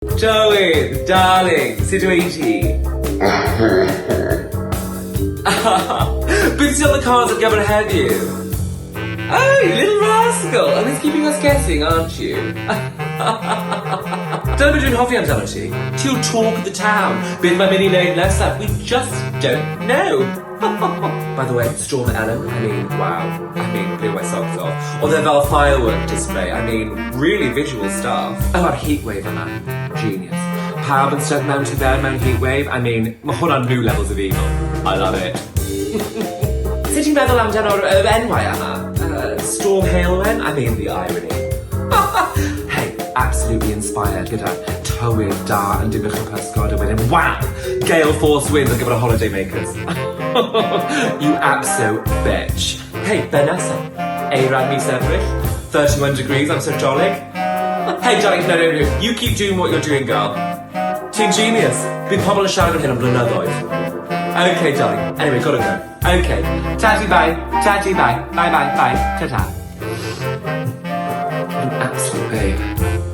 Joey, darling, sut wyt ti? Beth sydd on the cards ar gyfer heddiw? Oh, you little rascal! And it's keeping us guessing, aren't you? Dyna beth dwi'n hoffi amdano ti. Ti yw'r talk of the town. Beth mae'n mynd i wneud nesaf? We just don't know. By the way, Storm Ellen, I mean, wow. I mean, blew my socks off. Oedd e fel firework display. I mean, really visual stuff. Oh, a'r heatwave yna. Genius. Pawb yn stuck mewn tŷ fewn mewn heatwave. I mean, mae hwnna'n new levels of evil. I love it. Sut ti'n meddwl amdano'r enwau yma? Storm Heulwen? I mean, the irony. Hey, absolutely inspired gyda tywydd da yn Dinbych y Pysgod a wedyn wham! Gale force winds ar gyfer y holiday makers. You absolute bitch. Hey, be nesa? Eira mis Ebrill? 31 degrees, I'm so jolly. Hey, darling, no, no, no. You keep doing what you're doing, girl. Ti'n genius. Bydd pobl yn siarad am hyn am blynyddoedd. Okay, darling. Anyway, gotta go. Okay. Tati bye. Tati bye. Bye bye bye. Ta-ta. An absolute babe.